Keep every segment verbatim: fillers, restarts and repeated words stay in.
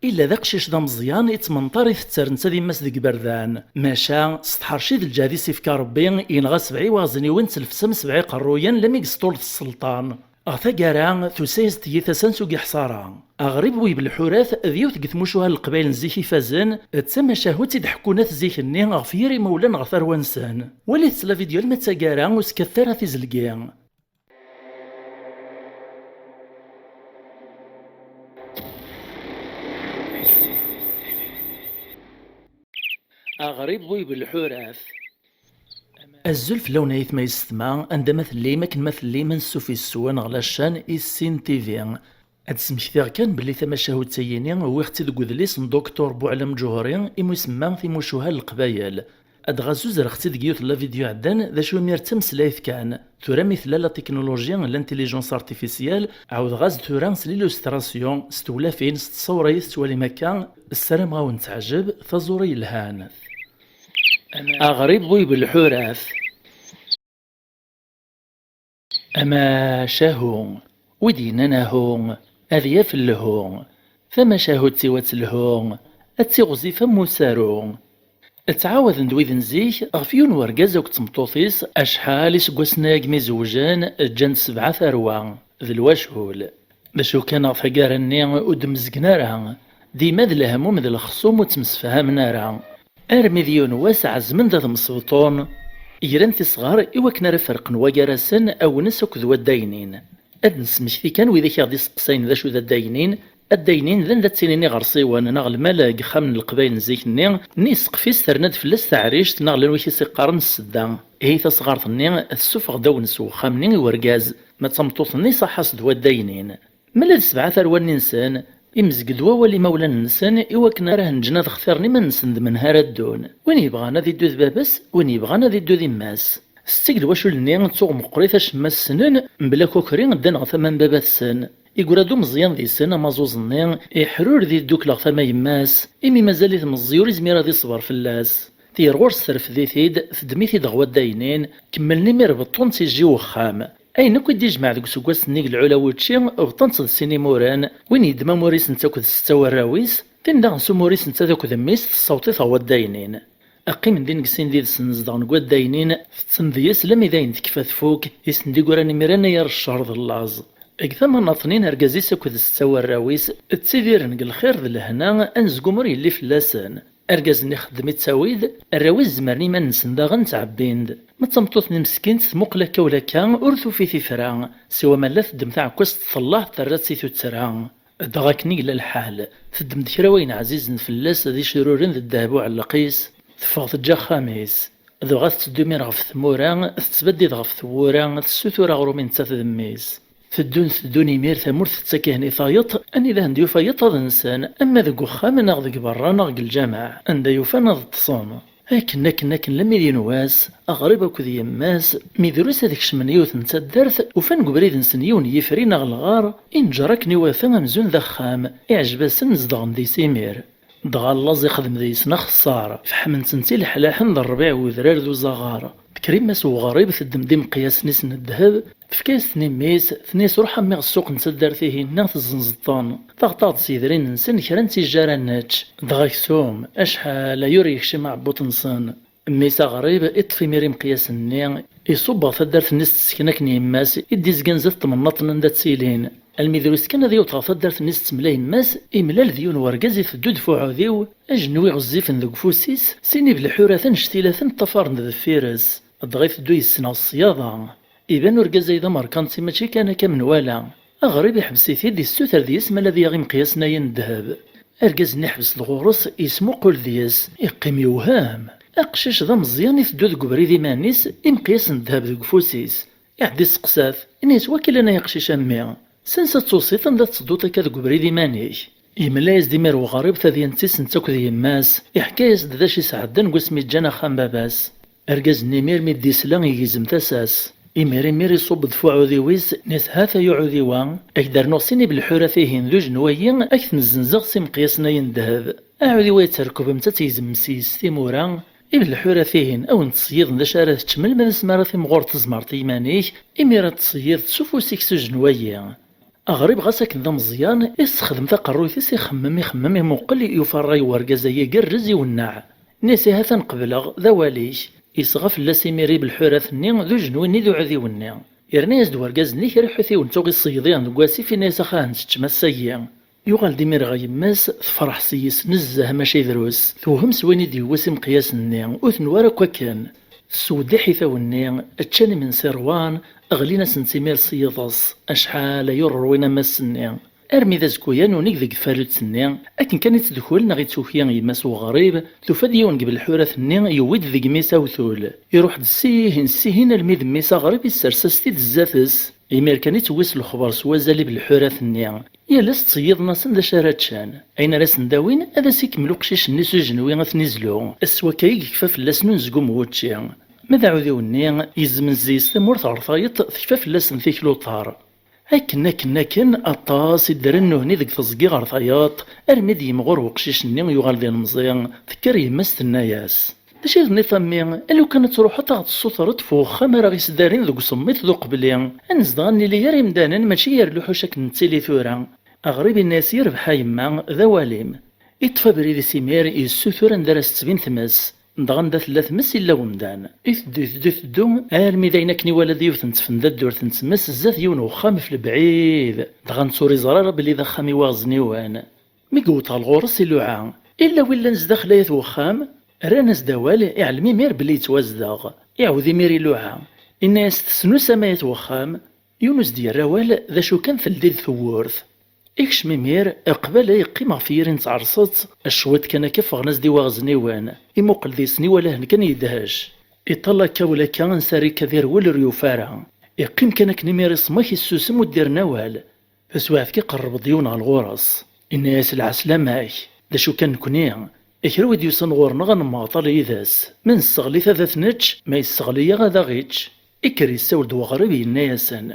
Illa d aqcic d ameẓyan, ittmenṭar, itetter netta d yemma-s deg iberdan. Maca, s tḥerci d lǧehd i s-ifka Ṛebbi, yenɣa sebɛa iwaɣezniwen, ttelfes am sebɛa iqerruyen, lammi yesṭulet sselṭan. Ɣer taggara, tusa-yas-d tyita-s ansi ur yeḥṣa ara. Aɣrib Wib Lḥurat d yiwet deg tmucuha n Leqbayel n zik ifazen, d tamacahut i d-ḥekkun at zik-nni ɣef yir imawlan ɣer tarwa-nsen. Walit-tt la vidéo alma d taggara, ur skkatet ara tizelgi. Aɣrib Wib Lḥurat. Azul fell-awen a yetma yessetma, anda ma tellim, akken ma tellim, ansuf yes-wen ɣer la chaîne Issin T V. Ad d-smektiɣ kan belli tamacahut-ayini wwiɣ-tt-id deg udlis n Docteur Buɛlam Ǧuhri, imi isemma Timucuha n Leqbayel. Ad dɣa zuzreɣ-tt-id deg yiwet n la vidéo iɛeddan, d acu imir d tameslayt kan. Tura mi tella la technologie, l'intelligence artificielle, ɛawdeɣ-as-d tura s l'illustration, s tewlafin, s tṣawra i tettwalim akka, ssarameɣ-awen teɛjeb, taẓuri yelhan. Aɣrib Wib Lḥurat. Amacahu, wi d-yennan ahu, ad yaf lhu, tamacahut-iw ad telhu, ad tiɣzif am usaru. Ttɛawaden-d wid n zik ɣef yiwen wergaz akked tmeṭṭut-is, acḥal iseggasen-agi mi zewjen, ǧǧan-d sebɛa tarwa, d lwacul. D acu kan, ɣer taggara-nni ur d-mezgen ara, dima d lehmum d lexṣum, ur ttemsefhamen ara. Armi d yiwen wass ɛezmen-d ad msebṭun, gran tisɣar i wakken ara ferqen wa gar-asen, Awnes akked waddaynin. Ad d-nesmekti kan widak i ɣ-d-iseqsayen d acu d addaynin. Addaynin d anda ttinin iɣersiwen neɣ lmal deg yexxamen n Leqbayel n zik-nni, nni iseqf-is terna-d fell-as taɛrict neɣ llan wik i s-iqqaren ssedda. Ihi tasɣart-nni tessufeɣ-d Awnes wexxam-nni i wergaz, ma d tameṭṭut-nni iṣaḥ-as-d waddaynin. Mela d sebɛa tarwa-nni-nsen, imzeg-d wawal imawlan-nsen i wakken ara hen-ǧǧen ad xtiren iman-nsen d menha ara ddun. Win yebɣan ad iddu d baba-s, win yebɣan ad iddu d yemma-s. Tetteg lwacul-nni d tuɣ meqqrit acemma ssnen, mebla akukri ddan ɣer tama n baba-tsen. Iggra-d umeẓyan deg-sen amaẓuẓ-nni, iḥrur di ddukla ɣer tama yemma-s, imi mazal-it meẓẓi ur izmir ad iṣber fell-as. Tiyer ɣur-s terfed-it-id, teddem-it-id ɣer waddaynin, kemmlen imir beṭṭun-tt ijji wexxam. Ayen akk i d-ijmeɛ deg useggas-nni deg lɛula wučči, bṭan-tt d sin imuren, win yeddem amur-is netta akked setta warraw-is, tin daɣen s umur-is netta akked mmi-s tessaweḍ-it ɣer waddaynin. Qqimen din deg sin did-sen zedɣen deg waddaynin, tetten deg-s lammi d ayen tekfa tfuk, i sen-d-igran imir anayer ccer d llaẓ. Deg tama n Aṭnin, argaz-is akked setta warraw-is ttidiren deg lxir d lehna, anezgum ur yelli fell-asen. Argaz-nni ixeddem-itt awid, arraw-is zemren iman-nsen daɣen ttɛebbin-d. Ma d tameṭṭut-nni meskint tmuqel akka ula akka ur tufi tifra, siwa ma la teddem taɛekkazt tfellaḥ terra-tt i tuttra. Dɣa akken i yella lḥal, teddem-d kra wayen ɛzizen fell-as d icruren d ddheb uɛelleq-is, teffeɣ teǧǧa axxam-is. Dɣa tetteddu imir ɣef tmura, tettbaddid ɣef tewwura, tessutur aɣrum i nettat d mmi-s. Teddun, teddun imir tamurt tettak-ihen i tayeḍ, anida hen-d-yufa yiṭ ad nsen, ama deg uxxam neɣ deg berra neɣ deg lǧameɛ, anda yufan ad ṭṭsen. Akken, akken, akken, lammi d yiwen wass, aɣrib akked yemma-s, mi drus ad kecmen yiwet n taddart, ufan deg ubrid-nsen yiwen n yifri neɣ lɣar, inǧer akken iwata amzun d axxam, iɛjeb-asen, zedɣen deg-s imir. Dɣa llaẓ ixdem deg-sen axeṣṣar, feḥmen-tent ileḥlaḥen d rrbiɛ n udrar d uzaɣar. Tekker yemma-s n uɣrib, teddem-d imeqyasen-is n ddheb, tefka-yas-ten i mmi-s, tenna-yas: "Ruḥ a mmi ɣer ssuq n taddart-ihin-nni, tezzenzeḍ-ten, taɣeḍ-aɣ-d s yedrimen-nsen kra n tijjar ad nečč." Dɣa aksum, acḥal aya ur yekcim aɛebbuḍ-nsen. Mmi-s aɣrib iṭṭef imir imeqyasen-nni, iṣubb ɣer taddart-nni s tesken akken yemma-s i d-izgan zdat tmennaḍt n anda ttilin. Almi drus kan ad yaweḍ ɣer taddart-nni s ttemla yemma-s, imlal d yiwen wergaz iteddu-d f uɛudiw, ajenwi ɣezzifen deg ufus-is, sin ibelḥurat annect-ilaten ṭṭafaren-d deffir-s. Dɣa iteddu yes-sen ɣer ṣṣyada. Iban urgaz-a d amerkanti, mačči kan akka menwala. Aɣrib iḥbes-it-id, issuter deg-s ma la d-yaɣ imeqyasen-ayi n ddheb. Argaz-nni iḥbes-d ɣur-s, yesmuqul deg-s, yeqqim yewhem. Aqcic d ameẓyan, iteddu deg ubrid iman-is, imeqyasen n ddheb deg ufus-is. Iɛedda iseqsa-t, inna-yas: "Wakilan ay aqcic a mmi, s ansa ad tusiḍ anda tettedduḍ akka deg ubrid iman-ik?" Yemla-yas-d imir uɣrib tadyant-is netta akked yemma-s, iḥka-yas-d d acu isɛeddan deg wasmi ǧǧan axxam baba-s. Argaz-nni imir mi d-isla igzem tasa-s. Imir imir iṣubb-d f uɛudiw-is, inna-yas: "Hat-ay uɛudiw-a, ad k-d-rnuɣ sin ibelḥurat-ihin d ujenwayi, ad k-ten-zzenzeɣ s imeqyasen-ayi n ddheb." Aɛudiw-a yetterkeb-itt ad tegzem s-yes timura, ibelḥurat-ihin a wen-ttṣeyyiḍen d acu ara teččem, alma d asmi ara timɣur tezmereḍ i yiman-ik, imir ad tṣeyyideḍ s ufus-ik s ujenwayi. Aɣrib ɣas akken d ameẓyan, issexdem taqerruyt-is, ixemmem, ixemmem, imuqel, yufa ṛṛay n urgaz-agi igerrez, iwenneɛ. Nniɣ-as, ha-t-an qebleɣ, d awal-ik. Yesɣa fell-as imir i belḥurat-nni d ujenwi-nni d uɛudiw-nni. Yerna-yas-d urgaz-nni kra iḥutiwen tuɣ iseyḍi deg wasif, inna-yas, ax, ha-t-an teččem ass-agi. Yuɣal-d imir ɣer yemma-s, tefreḥ s-yes nezzeh, maca drus, tewhem s wayen i d-yewwi s imeqyasen-nni, ur tenwa ara akk akken. Tessew-d iḥitawen-nni, ččan imensi ṛwan, ɣlin-asent imir s yiḍes, acḥal ay ur ṛwin am ass-nni. Armi d azekka-yan unnig deg tfarut-nni, akken kan i ttdukul neɣ i tuki yemma-s n uɣrib, tufa-d yiwen deg belḥurat-nni yewwi-d deg imi-s awtul. Iruḥ-d sihin sihin almi d mmi-s aɣrib issers-as-t-id zdat-s. Imir kan i tewwi s lexber s wazal i belḥurat-nni. Yal ass ttṣeyyiḍen-asen d acu ara ččen. Ayen ara sen-d-awin, ad as-ikemmel uqcic-nni s ujenwi ad ten-izlu. Ass wakka i yekfa fell-asen unezgum n wučči. Ma d aɛudiw-nni, yezmen zzi-s tamurt ɣer tayeḍ, tekfa fell-asen tikluṭar. Akken, akken, akken, aṭas i ddren nehni deg teẓgi ɣer tayeḍ, armi d-yimɣur weqcic-nni yuɣal d ilemẓi, tekker yemma-s tenna-yas: "D acu i tenniḍ a mmi, a lukan ad truḥeḍ ad ɣ-tessutreḍ f uxxam ara ɣ-isdarin deg usemmiḍ d uqebli, ad nezdeɣ ad nili gar yimdanen mačči gar lewḥuc akken nettili tura." Aɣrib inna-yas: "Yerbeḥ a yemma, d awal-im." Iṭṭef abrid-is imir, yessutur anda ara s-tettbin tmes. Dɣa anda tella tmes illa wemdan. Iteddu, iteddu, iteddu, armi d ayen akken iwala-d yiwet n tfenda ddurt n tmes zdat yiwen uxxam f lebɛid. Dɣa netta ur iẓri ara belli d axxam i waɣezniwen. Mi yewweḍ ɣer ɣur-s iluɛa: "Illa wi llan zdaxel ayat uxxam?" Rran-as-d awal, iɛlem imir belli yettwazdeɣ. Iɛawed imir iluɛa. Inna-yas: "Tesnusam ayat uxxam?" Yiwen ur s-d-yerri awal, d acu kan teldi-d tewwurt. Ikcem imir, qbala yeqqim ɣef yiri n tɛerṣet, cwiṭ kan akka ffɣen-as-d i waɣezniwen, imuqel deg-sen iwala-hen kan yedhec. Iṭall akka ula akka ansa rika d irwel ur yufi ara. Iqqim kan akken imir iṣmek issusem ur d-irn awal. Taswiɛt kan iqerreb-d yiwen ɣer ɣur-s. Inna-yas: "Lɛeslama-k, d acu kan nekni, kra wi d-yusan ɣur-neɣ ad nemmeɣṭal yid-s. Ma nesseɣli-t ad t-nečč, ma yesseɣli-yaɣ ad aɣ-ičč." Ikker yessawel-d weɣrib yenna-yasen: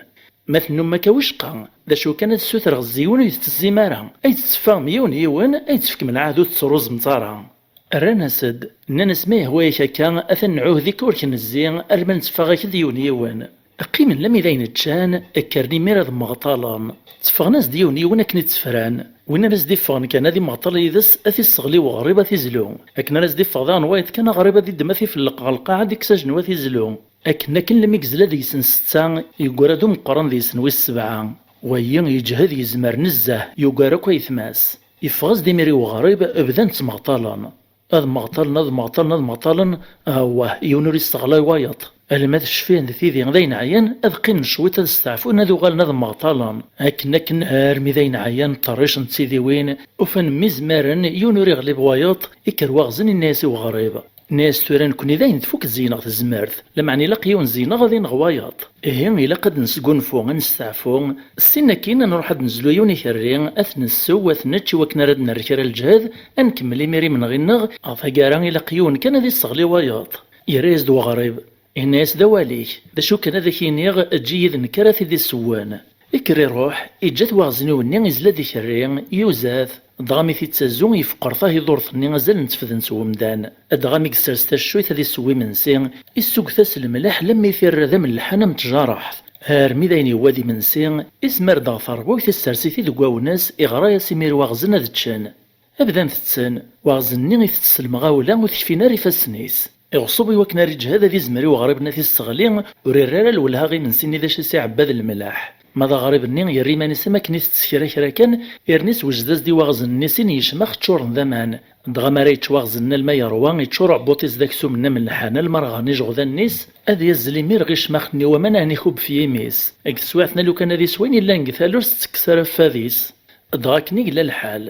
"Ma tennum akka wicqa, d acu kan ad ssutreɣ zzi-wen ur yi-tettezzim ara, ay tetteffɣem yiwen yiwen, ay tefkem lɛahed ur tettruẓemt ara." Rran-as-d, nnan-as: "Ma yehwa-yak akka, atan nɛuhed-ik ur k-nezzi, arma netteffeɣ-ak-d yiwen yiwen." Qqimen lammi d ayen ččan, kkren imir ad mmeɣṭalen. Tteffɣen-as-d yiwen yiwen akken i ttefran. Win ara s-d-iffɣen kan ad immeɣṭal yid-s, ad t-isseɣli weɣrib ad t-izlu. Akken ara s-d-iffeɣ daɣen wayeḍ kan aɣrib ad iddem ad t-ifelleq ɣer lqaɛa ad ikkes ajenwi ad t-izlu. Akken akken lmi yezla deg-sen setta, yeggra-d umeqqran deg-sen wis sebɛa. Wayi yeǧhed yezmer nezzeh, yugar akk ayetma-s. Iffeɣ-as-d imir i weɣrib, bdan ttmeɣṭalen. Ad mmeɣṭalen, ad mmeɣṭalen, ad mmeɣṭalen, awah, yiwen ur isseɣlay wayeḍ. Alma ad cfiɣ d tidi d ayen ɛyan, ad qqimen cwiṭ ad steɛfun, ad uɣalen ad mmeɣṭalen. Akken akken armi d ayen ɛyan ṭṭerricent tidiwin, ufan mmi izmaren, yiwen ur iɣlib wayeḍ, ikker waɣzen inna-yas i weɣrib. Inna-yas: "Tura nekni dayen tfuk zzeyneɣ tezmert, lameɛna ilaq yiwen zzeyneɣ ad ineɣ wayeḍ. Ihi ilaq ad nesgunfu, ad nesteɛfu, ssin akkin ad nruḥ ad nezlu yiwen ikerri, ad t-nessew, ad t-nečč i wakken ara d-nerr kra lǧehd, ad nkemmel imir imenɣi-nneɣ, ɣer taggara ilaq yiwen kan ad isseɣli wayeḍ." Yerra-yas-d weɣrib, inna-yas: "D awal-ik, d acu kan ad ak-iniɣ, eǧǧ-iyi d nekk ara t-id-isewwen." Ikker iruḥ, iǧǧa-t waɣezniw-nni izla-d ikerri, yuza-t. Dɣa mi t-ittazu, yefqer tahiḍurt-nni azal n tefdent n wemdan. Dɣa mi yessers taccuyt ad iseww imensi, issugget-as lemleḥ lammi t-irra d amelḥan am tjaraḥt. Armi d ayen yewwa d imensi, ismar-d ɣer terbut, issers-it-id deg wawnas, iɣra-yas imir waɣzen ad ččen. Bdan tetten, waɣzen-nni itett s lemɣawla ur t-kfin ara ifassen-is. Iɣṣeb i wakken ara iǧhed ad izmer i weɣrib-nni ad t-isseɣli, ur irri ara lwelha i imensi-nni d acu i s-iɛebba d lemleḥ. Ma d aɣrib-nni yerra iman-is am akken itett kra kra kan, irni swejed-as-d i waɣzen-nni sin yecmax ččuren d aman. Dɣa mi ara yečč waɣzen-nni alma yerwa, iččur uɛebbuṭ-is d aksum n amelḥan alma rɣan ijeɣdan-is, ad yazzel imir ɣ icmax-nni waman ad ikub f yimi-s. Deg teswiɛt-nni lukan ad isw ayen yellan deg talurt tekkes ara fad-is. Dɣa akken i yella lḥal.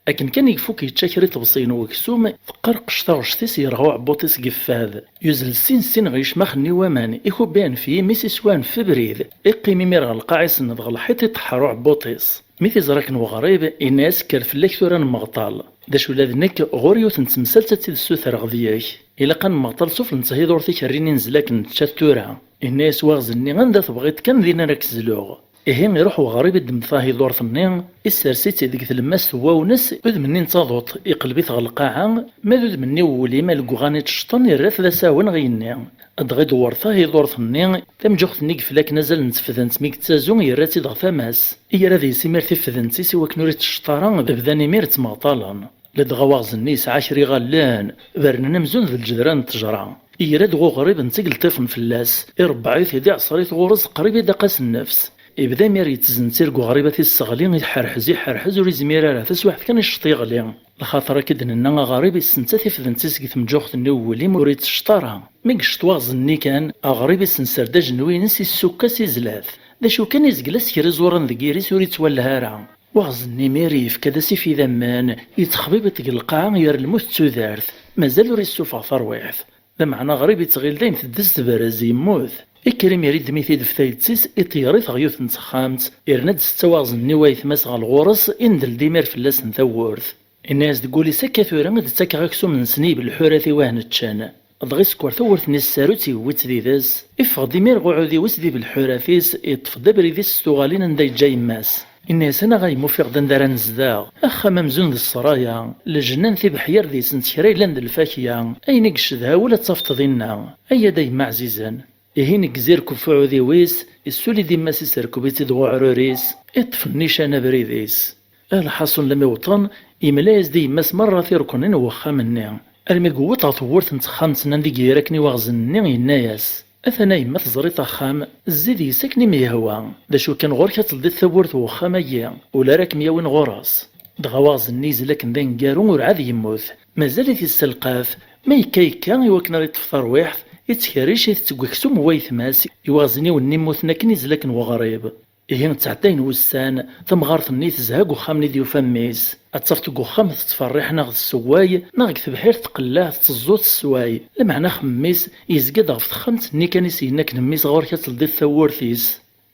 Akken kan i ifuk yečča kra iṭebsiyen n weksum, teqqerqec taɣect-is, yerɣa uɛebbuṭ-is deg fad. Yuzzel sin sin ɣer yecmax-nni waman, ikubbi anef yimi-s, iswa anef abrid. Iqqim imir ɣer lqaɛ, isenned ɣer lḥiṭ, iṭeḥḥer uɛebbuṭ-is. Mi t-iẓra akken weɣrib, inna-yas: "Kker fell-ak tura ad nemmeɣṭal. D acu ula d nekk, ɣur-i yiwet n temsalt ad tt-id-ssutreɣ deg-k. Ilaq ad nemmeɣṭal sufell n thidurt ikerri-nni nezla akken nečča-t tura." Inna-yas waɣzen-nni: "Anda tebɣiḍ kan dinna ara k-zluɣ." Ihi iruḥ weɣrib iddem tahiḍurt-nni, issers-itt deg tlemmast n wawnes, udem-nni n taḍuṭ iqleb-it ɣer lqaɛa, ma d udem-nni n wul-im alegɣan ittecṭen irra-t d asawen ɣer yigenni. Dɣa idewwer tahiḍurt-nni, tamǧuxt-nni i yeflaken azal n tefdent mi yettazu yerra-tt-id ɣer tama-s. Yerra deg-s imir tifdent-is i wakken ur ittecṭ ara, bdan imir ttmeɣtalen. Ladɣa waɣzen-nni yesɛa kra iɣallen, bernen amzun d lǧedra n ttejra. Yerra-d ɣer uɣrib netta i yeṭṭifen fell-as, irebbeɛ-it-id iɛṣer-it ɣur-s qrib i daqqa-s nnefs. Ibda imir yettzentir deg uɣrib ad t-isseɣli, iḥerḥez, iḥerḥez, ur izmir ara, taswiɛt kan icceṭ yeɣli. Lxaṭer akka i d-nenna aɣrib issensa tifdent-is deg temǧuxt-nni n wul-im ur ittecṭ ara. Mi yecceṭ waɣzen-nni kan, aɣrib issenser-d ajenwi-ines, issukk-as izla-t. D acu kan, izgel-as kra iẓuran deg yiri-s ur ittwallah ara. Waɣzen-nni imir yefka-d asif idammen, yettexbibiṭ deg lqaɛa ger lmut d tudert, mazal ur issufeɣ tarwiḥt. Lameɛna aɣrib ittɣil dayen teddez tberrez, yemmut. Ikker imir iddem-it-id ɣef tayet-is, iṭeyyer-it ɣer yiwet n texxamt, irna-d setta waɣzen-nni wayetma-s ɣer lɣur-s, indel-d imir fell-asen tawwurt. Inna-yas deg wul-is: "Akka tura ad d-ttakeɣ aksum-nsen i yibelḥurat-iw ad ten-ččen." Dɣa isekker tawwurt-nni s tsarut, yewwi-tt did-s, iffeɣ-d imir ɣer uɛudiw-is d ibelḥurat-is, iṭṭef-d abrid-is s tuɣalin anda yeǧǧa yemma-s. Inna-yas: "Anaɣ a yemma ufiɣ-d anda ara nezdeɣ, axxam amzun d ssraya, lejnan tibeḥyar deg-sent kra yellan d lfakya, ayen i yecedha wul ad tafeḍ dinna, ay-ad a yemma ɛzizen." Ihi ineggez irkeb f uɛudiw-is, issuli-d yemma-s iserkeb-itt-id ɣer uɛrur-is, iṭṭef nnican abrid-is. A lḥaṣun, lami wṭen, yemla-yas-d i yemma-s merra tirkunin n wexxam-nni, armi yewweḍ ɣer tewwurt n texxamt-nni anda i ira akken i waɣzen-nni, yenna-yas: "Atan a yemma teẓriḍ axxam, zzi deg-s akken i m-yehwa, d acu kan ɣur-k ad teldiḍ tawwurt n wexxam-agi, ula ara kem-yawin ɣur-s." Dɣa waɣzen-nni yezla akken d aneggaru, urɛad yemmut, mazal-it yesselqaf, ma yekka yekka i wakken ara yeṭṭef tarwiḥt, ittkerric itett deg uksum n wayetma-s, iwaɣzniwen-nni mmuten akken izla akken weɣrib. Ihi ttɛeddayen wussan, tamɣart-nni tezha deg uxxam-nni d-yufa mmi-s. Ad tafeḍ deg uxxam tettferriḥ neɣ tessewway, neɣ deg tebḥirt tqelleɛ tetteẓẓu tessway. Lameɛna axemmem-is yezga-d ɣef texxamt-nni kan i s-yenna akken mmi-s ɣur-k ad teldiḍ tawwurt-is.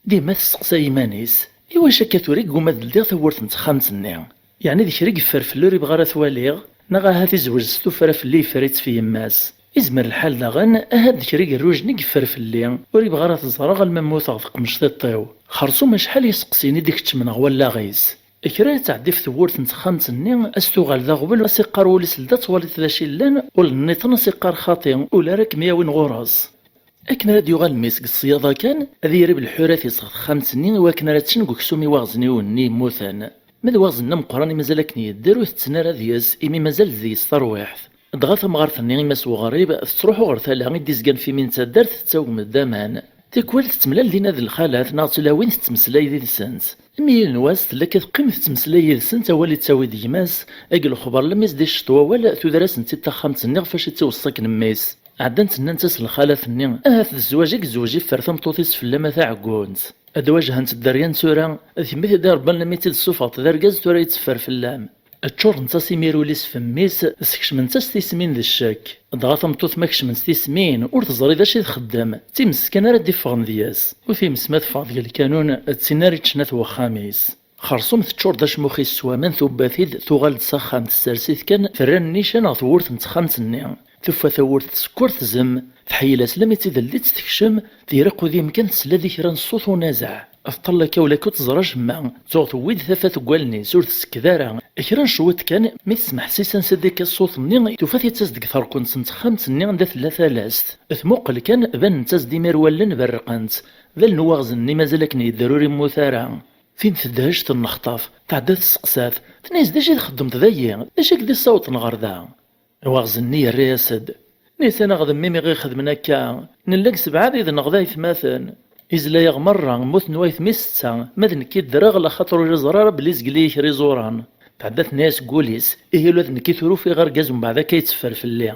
Dima tesseqsay iman-is: "Iwacu akka tura i yegguma ad ldiɣ tawwurt n texxamt-nni? Yeɛni d kra i yeffer fell-i ur ibɣi ara ad t-waliɣ? Neɣ ahat izweǧ s tuffra fell-i yeffer-itt f yemma-s? Izmer lḥal daɣen ahat d kra n igerrujen i yeffer fell-i, ur ibɣi ara ad t-ẓreɣ alma mmuteɣ teqmec tiṭ-iw. Xerṣum acḥal iseqsiyen i d-ikeččmen ɣer wallaɣ-is." Kra ad tɛeddi f tewwurt n texxamt-nni, ad s-tuɣal d aɣbel, ad s-iqqar wul-is: "Ldi ad twaliḍ d acu yellan", ul nniḍen ad s-iqqar: "Xaṭi, ula ara kem-yawin ɣur-s." Akken ara d-yuɣal mmi-s deg ṣṣyada kan, ad irib lḥurat-is ɣer texxamt-nni i wakken ara ččen deg uksum iwaɣzniwen-nni yemmuten. Ma d waɣzen-nni ameqqran i mazal akken yedder, ur tetten ara deg-s, imi mazal deg-s tarwiḥt. Dɣa tamɣart-nni, i Mass Weɣrib, tettruḥu ɣer tala i d-izgan f imi n taddart, tettagem-d aman. Tikwal tettemlal dinna d lxalat neɣ d tlawin, tettmeslay did-sent. Imi yiwen wass tella akka teqqim tettmeslay yid-sent, awal ittawi-d gma-s, deg lexber lammi s-d-icceṭ wawal, tuder-asent-id taxxamt-nni ɣef wacu i tt-iweṣṣa akken mmi-s. Ɛeddant nnant-as lxalat-nni: "Ahat d zzwaǧ i yezweǧ iffer tameṭṭut-is fell-am a taɛeggunt. Ad d-wajhent dderya n tura, d kemm i t-id-irebban lammi tt-id-tessufɣeḍ d argaz, tura yetteffer fell-am." Ččurent-as imir ul-is f mmi-s, skecment-as tismin d ccek. Dɣa tameṭṭut ma kecment tismin, ur teẓri d acu i txeddem, d times kan ara d-iffɣen deg-s. U times ma teffeɣ deg lkanun, d tin ara yeččen at wexxam-is. Xerṣum teččur-d acmux-is s waman, tubba-t-id, tuɣal-d s axxam, tessers-it kan, terra nnican ɣer tewwurt n texxamt-nni. Tufa tawwurt tsekker, tzem, tḥeyyel-as lammi tt-id-telli-tt tekcem, tira uqdim kan, tesla di kra n ṣṣut unazeɛ. Teṭṭal akka u lakk ur teẓri acemma, tuɣ tewwi-d tafat deg wallen-is, ur tsekked ara. Kra n cwiṭ kan, mi tesmeḥsis ansa d-ikka ṣṣut-nni, tufa-t yettas-d deg terkunt n texxamt-nni anda tella talast. Tmuqel kan, banen-as-d imir wallen berrqent. D allen n uwaɣzen-nni mazal akken yedder ur immut ara. Tin tedhec tennexṭaf, tɛedda tesseqsa-t, tenna-yas: "D acu i txeddmeḍ dagi? D acu i k-d-issawḍen ɣer da?" Awaɣzen-nni yerra-yas-d: "Nitni d mmi-m i ɣ-ixedmen akka. Nella deg sebɛa d-neɣ d aytmaten. Izla-yaɣ merra, mmuten waytma-s setta, ma d nekk i ddreɣ, laxaṭer ur iẓri ara belli izgel-iyi kra iẓuran." Tɛedda tenna-yas deg wul-is: "Ihi ula d nekk i tura ufiɣ argaz umbeɛd akka yetteffer fell-i.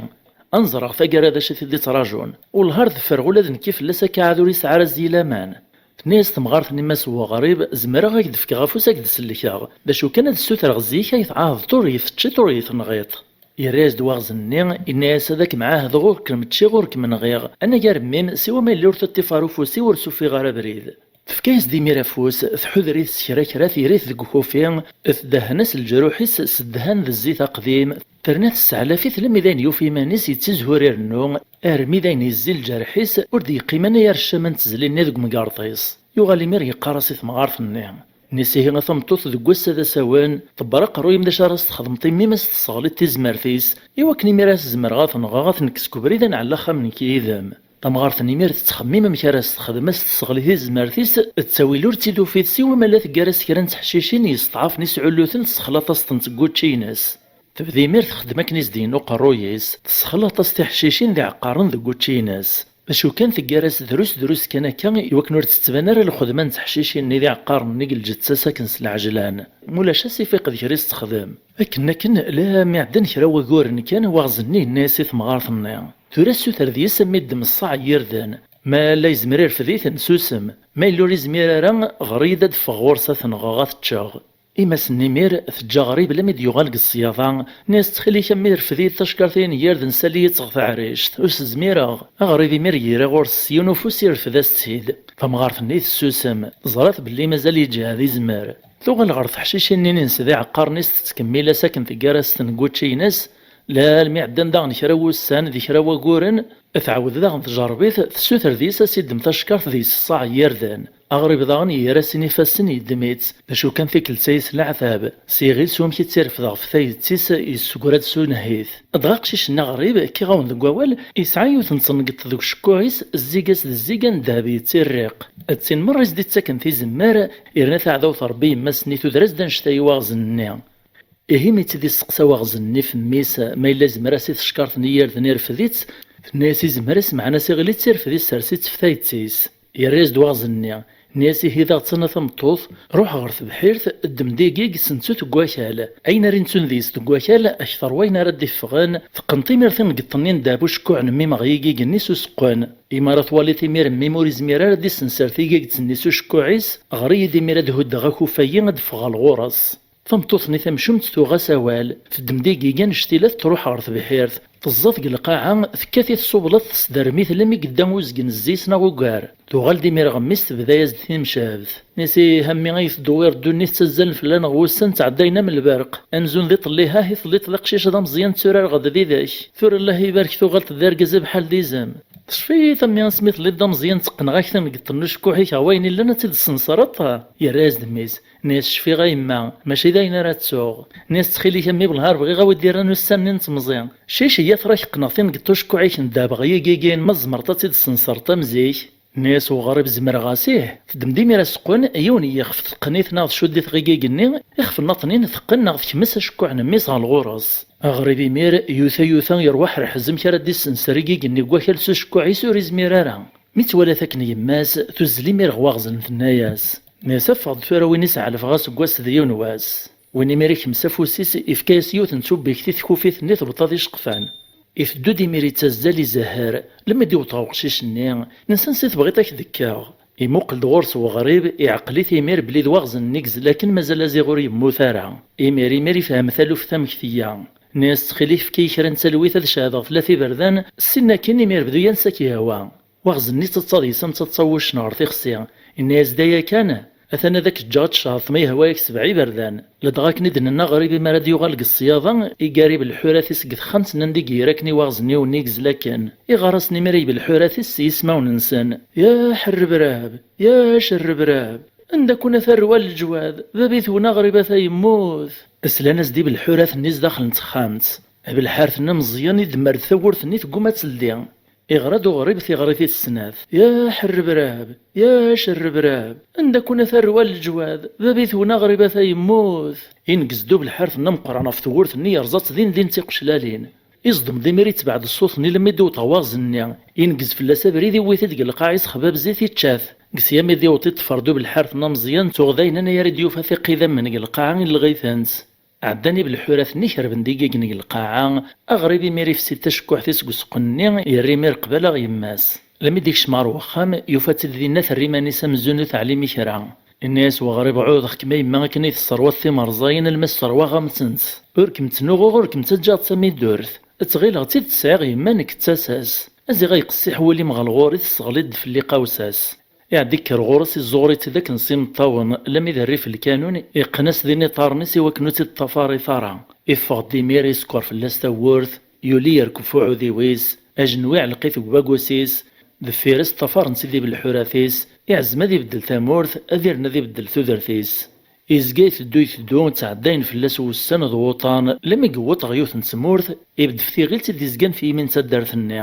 Ad nẓreɣ taggara d acu i t-id-ittrajun. Wellah ar ḍefreɣ ula d nekk fell-as akka ɛad ur yesɛi ara zzi laman." Tenna-yas temɣart-nni Mass Weɣrib: "Zemreɣ ad k-d-fkeɣ afus, ad k-d-sellkeɣ. D acu kan, ad ssutreɣ zik, ad yi-tɛahdeḍ ur yi-teččiḍ ur yi-tenɣiḍ." Yerra-yas-d waɣzen-nni, yenna-yas: "Ad kem-ɛahdeɣ ur kem-ččiɣ ur kem-nɣiɣ. Anagar mmi-m, siwa ma yella ur teṭṭif ara ufus-iw, ur s-ufiɣ ara abrid." Tefka-yas-d imir afus, tḥuder-it s kra kra, tira-t deg ukufi, tdehhen-as leǧruḥ-is s ddhan d zzit aqdim, terna tesseɛlaf-it lammi d ayen yufa iman-is yettizhur irennu, armi d ayen yezzi lǧerḥ-is, ur d-yeqqim anagar ccama n tezli-nni deg umgerḍ-is. Yuɣal imir yeqqar-as i temɣart-nni: "Nniɣ-as ihi a tameṭṭut, deg wass-a d asawen, ḍebber aqerruy-im d acu ara s-txedmeḍ imi ma s-tesseɣliḍ tizmert-is, i wakken imir ad s-zemreɣ ad t-nɣeɣ, ad t-nekkes seg ubrid, ad nɛell axxam nekk yid-m." Tamɣart-nni imir tettxemmim amek ara s-texdem, ad s-tesseɣli tizmert-is, tettawil ur tt-id-tufi, siwa ma la teggar-as kra n teḥcicin yesṭeɛfen isɛullu-ten, tessexlaṭ-as-tent deg wučči-ines. Tebda imir txeddem akken i s-d-yenna uqerruy-is, tessexlaṭ-as tiḥcicin d iɛeqqaren deg wučči-ines. Acu kan, teggar-as drus drus kan akka, i wakken ur d-tettban ara lxedma n teḥcicin-nni d iɛeqqaren-nni deg lǧetta-s akken s lɛejlan. Mulac asif iqed kra i s-texdem. Akken akken, la mi ɛeddan kra waguren kan, waɣzen-nni yenna-yas i temɣart-nni: "Tura suter deg-s a m-iddem ṣṣaɛ n yirden. Ma la yezmer irfed-iten, susem. Ma yella ur izmir ara, ɣer-iyi-d ad d-ffɣeɣ ɣur-s ad t-nɣeɣ, ad t-ččeɣ." Imassen imir teǧǧa aɣrib lammi d-yuɣal deg ṣṣyaḍa, nni-as: "Ttxil-k a mmi, rfed-iyi-d tacekkart-ayi n yirden, sali-yi-tt ɣer taɛrict." "Ur s-zmireɣ." Aɣrib imir yerra ɣur-s s yiwen ufus, irfed-as-tt-id. Tamɣart-nni tessusem, teẓra-t belli mazal yeǧhed izmer. Tuɣal ɣer teḥcicin-nni-ines d iɛeqqaren-is, tettkemmil-as akken teggar-as-ten deg wučči-ines, la almi ɛeddan daɣen kra wussan d kra waguren, tɛawed daɣen tjerreb-it, tessuter deg-s ad s-iddem tacekkart deg-s ṣṣaɛ n yirden. Aɣrib daɣen yerra sin ifassen, yeddem-itt. D acu kan, tikkelt-a s leɛtab, s iɣil s wamek i tt-irfed ɣef tayet-is, yessugra-d s unehhit. Dɣa aqcic-nni aɣrib, kkiɣ-awen deg wawal, yesɛa yiwet n tsengeṭ deg ucekkuɛ-is, zziga-s d zziga n ddheb yettirriq. D tin merra i s-d-ittaken tizemmar, yerna taɛdawt n Rebbi yemma-s-nni tuder-as-d annect-a i waɣzen-nni. Ihi mi tt-id-isteqsa waɣzen-nni f mmi-s ma yella yezmer-as i tecekkaṛt-nni n yirden irfed-itt, tenna-yas izmer-as, meɛna s iɣil i tt-irfed, issers-itt f tayet-is. Yerra-yas-d waɣzen-nni, nni-as ihi daɣ ttana tameṭṭut, ruḥ ɣer tebḥirt, ddem-d igig, sentu-t deg wakal. Ayen ara nettun deg-s deg wakal, akteṛ wayen ara d-iffɣen, teqqneḍ imir tingeḍt-nni n ddheb ucekkuɛ n mmi-m ɣer yigig-nni s useqqen. Imi ara twaliḍ imir mmi-m ur izmir ara ad d-issenser tigigt-nni s ucekkuɛ-is, ɣer-iyi-d imir ad huddeɣ akufay-i ad d-ffɣeɣ ɣur-s. Tameṭṭut-nni tamcumt tuɣ-as awal, teddem-d igig annect-ila, truḥ ɣer tebḥirt, teẓẓa deg lqaɛa, tekkat-it s ublaḍ, tesderm-it lammi yedda uzgen zzi-s neɣ ugar. Tuɣal-d imir ɣemmi-s, tebda-yas-d timcebt. Nni-as: "Ih a mmi, ay tedwiṛ ddunit, ttazzalen fell-aneɣ wussan ttɛeddayen am lberq. Amzun d iṭelli, ha hi telliḍ d aqcic d ameẓyan, tturareɣ-d did-k. Tura Allah ibarek tuɣaleḍ d argaz abḥal d izem. Tecfiḍ a mmi, asmi telliḍ d ameẓyan tteqqneɣ-ak tingeḍt n ucekkuḥ-ik ɣer wayen illan ad tt-id-tessensreḍ?" Yerra-yas-d mmi-s. Nni-as: "Cfiɣ a yemma, mačči d ayen ara ttuɣ." Nni-as: "Ttxil-k a mmi, belha ar bɣiɣ a wi d-irran ussan-nni n temẓi. Cic, iyyat ra k-qqneɣ tingeḍt ucekkuḥ-ik n ddheb ɣer yigig-in, ma tzemreḍ ad tt-id-tessensreḍ am zik." Nni-as uɣrib: "Zemreɣ-as ih." Teddem-d imir aseqqen, yiwen n yixef teqqen-it neɣ tcudd-it ɣer yigig-nni, ixef-nnaṭnin teqqen neɣ tekmes acekkuɛ n mmi-s ɣer lɣur-s. Aɣrib imir, yuta yuta, yerwa ḥerḥez amek ara d-issenser igig-nni deg wakal s ucekkuɛ-is ur izmir ara. Mi tt-twala akken yemma-s, tuzzel imir ɣer waɣzen, tenna-yas: "Nni-as, ffeɣ-d tura, win i s-ɛelfeɣ aseggas d yiwen wass." Win imir ikmes afus-is, ifka-yas yiwet n tubbigt i tkufit-nni tebṭa d iceqfan. Iteddu-d imir ittazzal izehher, lemmi d-iwweḍ ɣer uqcic-nni, nni-as: "Ansi tebɣiḍ ad k-d-kkeɣ?" Imuqel-d ɣur-s weɣrib, iɛqel-it imir belli d waɣzen-nni i yezla akken mazal aziɣ ur yemmut ara. Imir imir ifhem taluft amek teyya. Nni-as: "Ttxil-k, efk-iyi kra n talwit ad cehdeɣ tlata iberdan, ssin akin imir bdu-yan s ak-yehwa." Waɣzen-nni yettaḍsa deg-s am taḍsa n wuccen ɣer tixsi. Yenna-yas-d: "Aya kan, atan ad ak-ǧǧeɣ ad tcehdeḍ ma yehwa-yak sebɛa iberdan." Ladɣa akken i d-nenna aɣrib, imi ara d-yuɣal deg ṣṣyada, igarib lḥurat-is deg texxamt, nnan-d i yir akken i waɣzen-iw-nni yezla akken. Iɣar-asen imir i belḥurat-is s yismawen-nsen: "Ya ḥerrebrab, ya cerrebrab, anda-ken a tarwa n leǧwad, bab-itwen aɣrib ata yemmut." Slan-as-d i belḥurat-nni zdaxel n texxamt. Belḥirt-nni ameẓyan idemmer-d tawwurt-nni, tegguma ad teldi. Iɣra-d uɣrib tiɣrit i tesnat: "Ya ḥerrebrab, ya cerrebrab, anda-ken a tarwa n leǧwad, bab-itwen aɣrib ata yemmut." Ineggez-d ubelḥirt-nni ameqqran ɣef tewwurt-nni, yerẓa-tt din din d tiqeclalin. Iẓdem-d imir, itbeɛ-d ṣṣut-nni lemmi d-iwweḍ ɣer waɣzen-nni. Ineggez fell-as abrid, iwwi-t-id deg lqaɛ-is xbab zit, ičča-t. Deg-s yami d-iwweḍ, iṭṭfer-d ubelḥirt-nni ameẓyan, tuɣ d ayen anayer i d-yufa tiqidam-nni deg lqaɛa, ileɣ-itent. Ɛeddan ibelḥurat-nni, kerben-d igign deg lqaɛa. Aɣrib imir ifsi-d tacekkuḥt-is deg useqqen-nni, yerra imir qbala ɣer yemma-s. Lemmi d-ikcem ɣer wexxam, yufa-tt-id dinna terra iman-is amzun ur teɛlim i kra. Inna-yas weɣrib: "Ɛuhdeɣ-kem a yemma akken i tesserwaḍ timerẓayin alma sserwaɣ-am-tent. Ur kem-ttnuɣuɣ, ur kem-ttaǧǧaɣ d tamidurt. Ttɣileɣ d tidet sɛiɣ yemma nekk d tasa-s. Aziɣ ay qessiḥ wul-im ɣer lɣur-i, tesseɣliḍ-d fell-i qawsa-s." Iɛedda ikker ɣur-s, iẓẓuɣer-itt-id akken s imeṭṭawen, lammi d rrif n lkanun, iqqen-as din iṭarren-is i wakken ur tt-id-ṭṭafar ara. Iffeɣ-d imir, isekkeṛ fell-as tawwurt, yuli yerkeb f uɛudiw-is, ajenwi iɛelleq-it deg ubagus-is, deffir-s ṭṭafaren-tt-id ibelḥurat-is, Iɛzem ad ibeddel tamurt, ad irn ad ibeddel tudert-is. Izga iteddu iteddu, ttɛeddayen fell-as wussan d wuṭan, lami yewweḍ ɣer yiwet n tmurt, ibedd f tiɣilt i d-izgan f yimi n taddart-nni.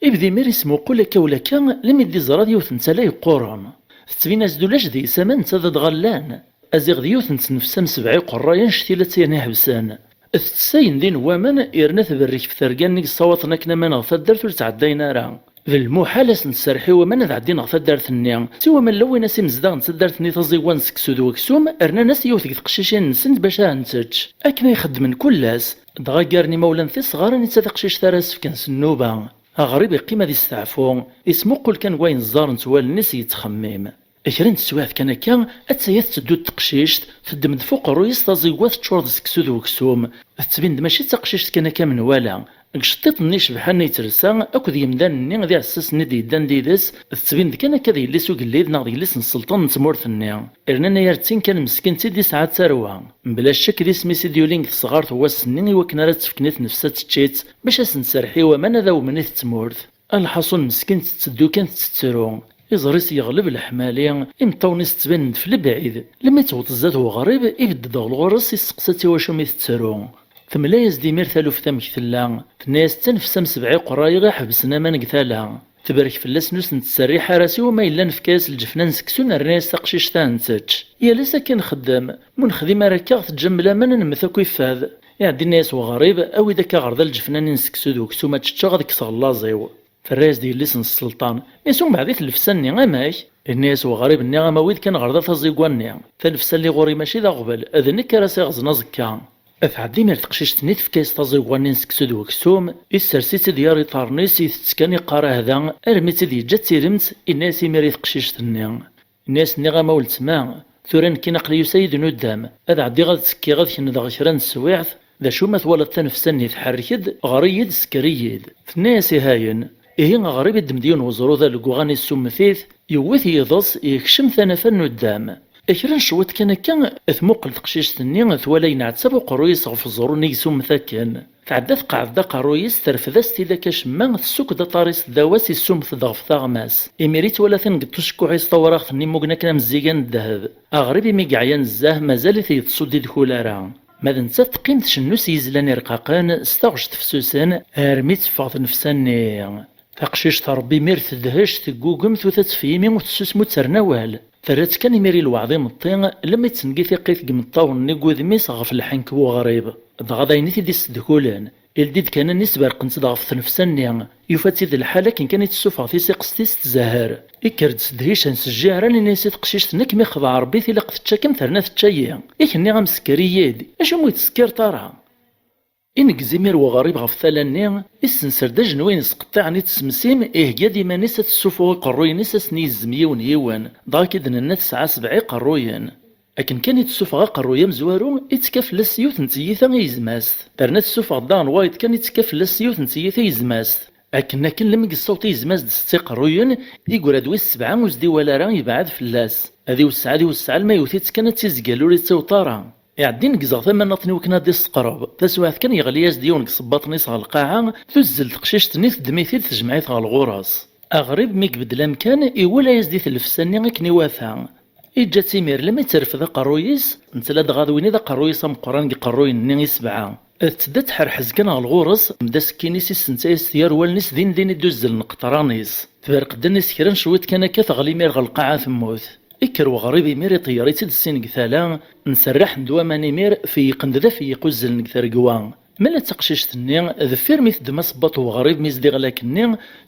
Ibda imir ismuqul akka u lakka, lami d-iẓra d yiwet n tala yeqquren. Tettbin-as-d ulac deg-s aman netta d adɣa llan. Aziɣ d yiwet n tnefsa m sebɛa iqerray annect-ila d tin iḥebsen. Tettess ayen din n waman, yerna tberrek f terga-nni yessawaḍen akken aman ɣer taddart ur ttɛeddayen ara. D lmuḥal ad sen-tserreḥ i waman ad ɛeddin ɣer taddart-nni. Siwa ma llan win-as imezdaɣ n taddart-nni taẓiwa n seksu d weksum, rnan-as yiwet deg teqcicin-nsent bac ad ten-tečč. Akken ay xeddmen kul ass, dɣa ggaren imawlan tisɣarin netta taqcict ara as-fken s nnuba. Aɣrib iqqim ad isteɛfu, ismuqul kan deg wayen ẓẓarent wallen-is yettxemmim. Kra n teswiɛt kan akka, attaya tetteddu-d teqcict, teddem-d f uqerruy-is taẓiwa teččuṛ d seksu d weksum. Tettbin-d mačči d taqcict kan akka menwala. Deg iceṭṭiḍen-nni icebḥen i telsa akked yemdanen-nni d iɛessasen i d-yeddan did-s, tettbin-d kan akka d yelli-s ugellid neɣ d yelli-s n sselṭan n tmurt-nni. Rnan ay ar d tin kan meskint i d-isɛa d tarwa. Mebla ccek d isem-is i d-yulin deg tesɣart n wass-nni i wakken ara tt-fken i tnefsa tečč-itt, bac ad sen-tserreḥ i waman ad awmen i tettmurt. Lḥaṣun meskint tetteddu kan tettettru. Iẓri-s yeɣleb leḥmali, imeṭṭawen-is ttbanen-d f lebɛid. Lmi tewweḍ zdat uɣrib, ibedd-d ɣer ɣur-s, isseqsa-tt iwacu mi tettru. Temla-yas-d imir taluft amek tella. Tenna-yas d tanefsa m sebɛa iqerray i ɣ-iḥebsen aman deg tala. Tebrek fell-asen ur sen-tettserriḥ ara siwa ma yella nefka-yas lǧefna n seksu nerna-yas taqcict ad n-tečč. Yal ass akken nxeddem, mu nexdim ara akka ɣ-teǧǧam laman ad nemmet akk ifad. Iɛeddi yenna-yas weɣrib, awi-d akka ɣer da lǧefna-nni n seksu d weksum ad ččeɣ ad kkseɣ llaẓ-iw. Terra-yas-d yelli-s n sselṭan, mais umbeɛd i tlefsa-nni, amek? Yenna-yas weɣrib-nni, am awi-d kan ɣer da taẓigwa-nni. Talefsa-nni ɣur-i mačči d aɣbel, d nekk ara s-iɣzen aẓekka. Tɛedda imir teqcict-nni tefka-yas taẓigwa-nni n seksu d weksum, issers-itt-id yar iṭarren-is, itett kan iqqar ahda, armi tt-id-yeǧǧa d tilemt, yenna-yas imir i teqcict-nni. Yenna-yas nniɣ-am a weltma, tura nekkini aql-i yusa-yi-d nuddam, ad ɛeddiɣ ad ttekkiɣ ad kendeɣ kra n teswiɛt, d acu ma twalaḍ tanefsa-nni tḥerrek-d, ɣer-iyi-d, sker-iyi-d. Tenna-yas ihayen. Ihi aɣrib iddem-d yiwen weẓru d alegu ɣan issummet-it, yewwi-t yiḍes, yekcem tanafa n nuddam. Kra n cwiṭ kan akka, tmuqel teqcict-nni, twala yenɛettab uqerruy-is ɣef uẓru-nni yessumet akken. Tɛedda tqeɛɛed-d aqerruy-is, terfed-as tidak acemma, tessukk-d aṭar-is ddaw-as, issumet-d ɣef taɣmas. Imir i twala tangeṭ ucekkuḥ-is tawraɣt-nni mmugen akken am zzigan n ddheb. Aɣrib imi yeɛya nezzeh, mazal-it yeṭṭes ur d-idkul ara. Ma d nettat teqqim tcennu s yizlan irqaqen, s taɣect tefsusen, armi teffeɣ tnefsa-nni. Taqcict Ṛebbi imir tedhec, teggugem, tuta-tt f yimi, ur tessusem, ur terna awal. Terra-tt kan imir i lweɛd imeṭṭi, lemmi d-tengi tiqqit deg imeṭṭawen-nni n wudem-is ɣef lḥenk n uɣrib. Dɣa d ayen i t-id-issedkulen. Ildi-d kan allen-is berqent-d ɣef tnefsa-nni. Yufa-tt-id lḥal akken kan i tessufeɣ tisiqest-is tzehher. Ikker-d s ddhic-a s jjiɛran, inna-yas i teqcict-nni, ad kem-ixdeɛ Ṛebbi, tilaq tečča-kem terna tečča-yi. I k-nniɣ-am sker-iyi-d, acimi ur yi-d-teskireḍ ara? Ineggez imir weɣrib ɣef tala-nni, issenser-d ajenwi-ines qeṭṭiɛen i tsemsim, ihegga-d iman-is ad tessufuɣ iqerruyen-is ad sen-yezzem yiwen yiwen, dɣa k-id-nenna tesɛa sebɛa iqerruyen. Akken kan i d-tessufeɣ aqerruy amezwaru, ittekka fell-as s yiwet n tyita i yezmast. Terna tessufeɣ-d daɣen wayeḍ kan, ittekka fell-as s yiwet n tyita i yezmast. Akken akken, lmi yessaweḍ i yezmast d setta iqerruyen, igra-d wis sebɛa ur s-d-iwala ara, yebɛed fell-as. Ad iwesseɛ, ad iwesseɛ, alma yewwet-itt kan ad tizgel ur ittaweḍ ara. Iɛedda ineggez ɣer tama nniḍen i wakken ad d-isseqreb. Taswiɛt kan yeɣli-yas-d yiwen deg isebbaḍen-is ɣer lqaɛa, tuzzel teqcict-nni teddem-it-id tejmeɛ-it ɣer lɣur-s. Aɣrib mi ibeddel amkan, iwala-yas-d i tlefsa-nni akken iwata. Iǧǧa-tt imir lmi terfed aqerruy-is, netta ladɣa d win i d aqerruy-is ameqqran deg iqerruyen-nni i sebɛa. Tedda tḥerḥez kan ɣer lɣur-s, mda asekkin-is, issenta-yas-t yar wallen-is, din din i d-uzzlen qeṭran-is. Tberq-d allen-is kra n cwiṭ kan akka, teɣli imir ɣer lqaɛa, temmut. Ikker weɣrib imir, iṭeyyer-itt-id ssin deg tala, nserraḥen-d waman imir, feyyiqen-d d afeyyiq uzzlen deg tregwa. Mala d taqcict-nni, deffir mi teddem asebbaṭ n weɣrib mi s-d-iɣlak-nni,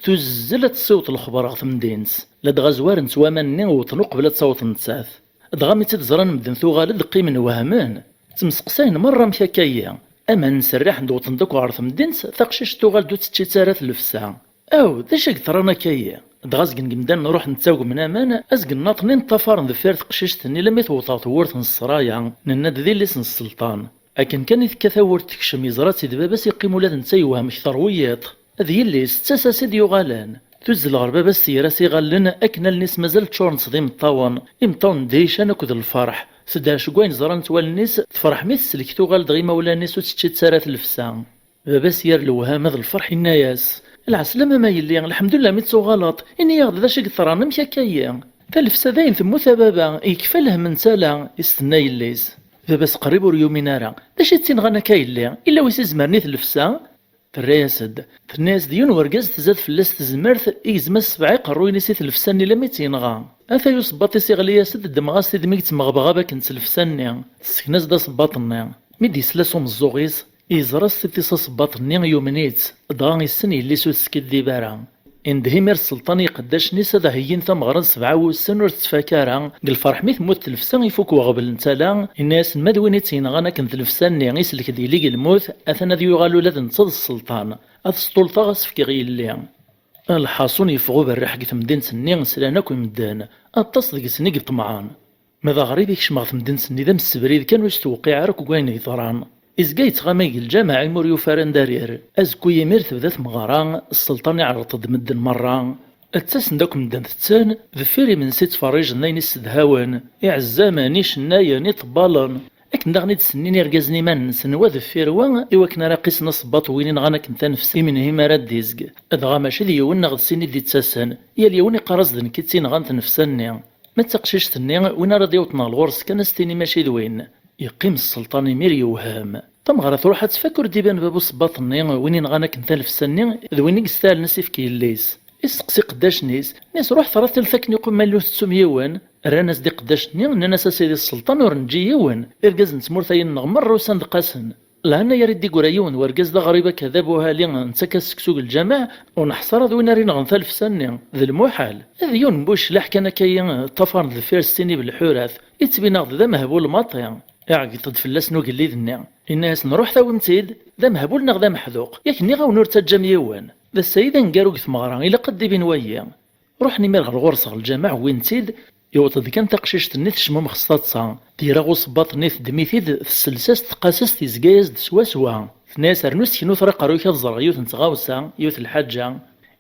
tuzzel ad tessiweḍ lexber ɣer temdint. Ladɣa zwaren-tt waman-nni, wwḍen uqbel ad taweḍ nettat. Dɣa mi tt-id-ẓran medden tuɣal-d, qqimen wehmen. Ttemseqsayen merra amek akka-yi. Aman nserraḥen-d wwḍen-d akk ɣer temdint, taqcict tuɣal-d ur tečči-tt ara tlefsa. Aw, d acu i yeḍran akka-yi? Dɣa azgen n yimdanen ruḥen ttagmen aman, azgen nniḍen i neṭṭafaren deffir teqcict-nni, lemmi tewweḍ ɣer tewwurt n ssraya, nenna-d d illi-s n sselṭan. Akken kan i tekka tawwurt tekcem, yeẓra-tt-id baba-s, iqqim ula d netta yewhem kter wiyiḍ. D yelli-s, d tasa-s i d-yuɣalen. Tuzzel ɣer baba-s, tger-as iɣallen, akken allen-is mazal ččurent d imeṭṭawen, imeṭṭawen n dhican akked lferḥ. Tedhec deg wayen ẓrant wallen-is, tefreḥ mi teslek tuɣal-d ɣer imawlan-is ur tečči-tt ara tlefsa. Baba-s, yir lewhama d lferḥ, yenna-yas: "Lɛeslama a yelli, lḥemdullah mi d-tuɣaleḍ. Ini-yaɣ-d d acu i yeḍran, amek akka-yi?" Talefsa dayen temmut a baba, yekfa lhemm n tala, i s-tenna yelli-s. Baba-s qrib ur yumin ara. D acu i tt-inɣan akka a yelli? Illa wi s-izemren i tlefsa? Terra-yas-d. Tenna-yas-d yiwen wergaz tzad fell-as tezmert, igzem-as sebɛa iqerruyen-is i tlefsa-nni lammi tt-yenɣa. Atay usebbaṭ-is iɣli-yas-d, ddmeɣ-as-t-id mi yettmeɣbɣab akken d tlefsa-nni. Tessekna-as-d asebbaṭ-nni. Mi d-yesla s umeẓẓuɣ-is, yeẓra s tiṭ-is asebbaṭ-nni, yumen-itt, dɣa yessen yelli-s ur teskiddib ara. Indeh imir sselṭan i iqeddacen-is ad heyyin tameɣra n sebɛa wussan ur tettfak ara. Deg lferḥ mi temmut tlefsa ifuk weɣbel n tala, yenna-yasen ma d win i tt-yenɣan akken tlefsa-nni islek-d yelli deg lmut, atan ad yuɣal ula d netta d sselṭan. Ad sṭulṭaɣ ad s-fkeɣ yelli. Lḥaṣun yeffeɣ uberriḥ deg temdint-nni, slan akk i medden, aṭas deg-sen i yeṭemɛen. Ma d aɣrib ikcem ɣer temdint-nni d amsebrid kan ur s-tewqiɛ ara akk deg wayen yeḍran. Izga yettɣamay deg lǧameɛ imi ur yufi ara anda ara yerr. Azekka imir tebda tmeɣra, sselṭan iɛreḍ-d medden merra. Ttasen-d akk medden tetten, deffir imensi ttferrijen ayen issedhawen, iɛezzamen, icennayen, iṭebbalen. Akken daɣen i d-sennin irgazen iman-nsen wa deffir wa, i wakken ara qisen asebbaṭ n win inɣan akken tanefsa imenhim ara d-izg. Dɣa mačči d yiwen neɣ d sin i d-ittasen, yal yiwen iqqar-as d nekk i tt-inɣan tnefsa-nni. Ma d taqcict-nni, win ara d-yawḍen ɣer ɣur-s kan ad s-tini mačči d win. Yeqqim sselṭan imir yewhem. Tameɣra truḥ ad tfak ur d-iban baba usebbaṭ-nni, win inɣan akken talefsa-nni, d win i yestahlen ad s-ifk yelli-s. Isteqsi iqeddacen-is, nni-as ruḥet ɣer tilt akken iqummal ur tettum yiwen. Rran-as-d iqeddacen-nni, nnan-as a sidi sselṭan ur neǧǧi yiwen. Irgazen n tmurt-ayi-nneɣ merra usan-d qqasen. Lhan ay ar i d-iggra yiwen wergaz d aɣrib akka d abuhali, nettak-as seksu deg lǧameɛ, ur neḥṣa ara d win ara inɣen talefsa-nni. D lmuḥal. D yiwen n buclaḥ kan akka-yi ṭṭafaren deffir sin ibelḥurat. Yettbin-aɣ-d d amehbul maṭi. Iɛeggeḍ-d fell-asen ugellid-nni. Yenna-yasen ruḥet awim-tt-id, d amehbul neɣ d ameḥduq. Yak nniɣ-awen ur ttaǧǧam yiwen. D ass-ayi d aneggaru deg tmeɣra, ilaq ad d-ibin wayi. Ruḥen imir ɣer ɣur-s ɣer lǧameɛ, wwin-tt-id. Yewweḍ-d kan taqcict-nni tecmumex s taḍsa. Tira usebbaḍ-nni teddem-it-id, tessels-as-t, teqqas-as-t, yezga-yas-d swaswa. Tenna-yas rnu sseknu tura aqerru-k ad ẓreɣ yiwet n tɣawsa, yiwet n lḥaǧa.